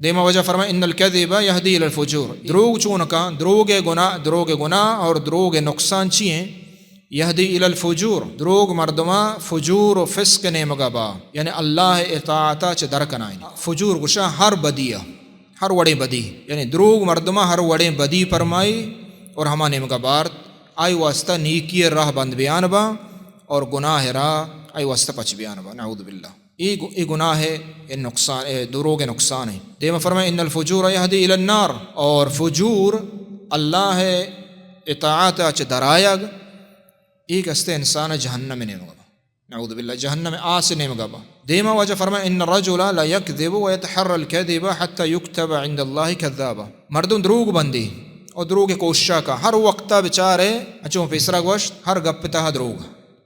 دیما واجہ فرمائے، ان الکذب یہدی الی الفجور۔ دروگ چون کاں؟ دروگ گناہ، دروگ گناہ اور دروگ نقصان چی ایں؟ یہدی الی الفجور، دروگ مردماں فجور و فسق نیمگا با، یعنی اللہ اطاعتا چہ در کنائیں۔ فجور گشا ہر بدی ءَ، ہر وڑیں بدی، یعنی دروگ مردماں ہر وڑیں بدی پرمائی اور ہما نیمگا بارت، آئی واسطہ نیکی راہ بند بیان با اور گناہ راہ آئی واسطہ پچ بیان با۔ نعوذ باللہ۔ اے گو-، اے گناہ ءِ، اے نقصان، اے دروگ نقصان ایں۔ دیما فرمائے، ان الفجور یہدی الی النار، اور فجور اللہ اطاعت چہ درآیگ، اے کستے انسان جہنم نیمگا با۔ نعوذ باللہ، جہنم آس نیمگا با۔ دیما واجہ فرمائے، ان الرجل لیکذب ویتحری الکذب حتی یکتب عند اللہ کذابا۔ مردم دروگ بندی اور دروگ کوششا کا، ہر وقتا بچارے، اچوں پیسرا گوشت، ہر گپ تہا دروگ،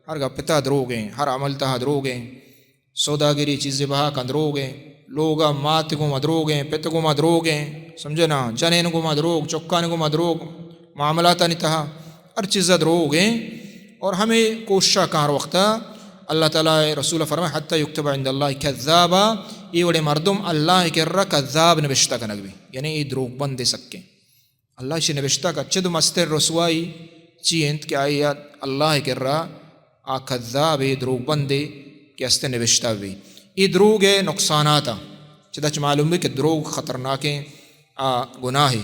ہر گپ تہا دروگ ایں، ہر عمل تہا دروگ ایں۔ سوداگری چیزے بہا کن دروگ ایں، لوگا مات گوما دروگ ایں، پت گوما دروگ ایں، سمجھے نا، جنین گوما دروگ، چکان گوما دروگ، معاملاتانی تہا ہر چیزا دروگ ایں۔ اور ہمے کوششا کاں ہر وقتا اللہ تعالی رسول فرمائے، حتی یکتب عند اللہ کذابا، اے وڑیں مردم اللہ کرا کذاب نبشتہ کنگ بی، یعنی اے دروگ بندے سکیں۔ اللہ شی نبشتہ کا، چد مستر رسوائی چی انت کہ آئی اللہ کرا آ کذاب اے، دروگ بندے کہ است نبشتہ بی۔ اے دروگ ءِ نقصانات اں۔ چدا چہ معلوم بی کہ دروگ خطرناکیں آ گناہے۔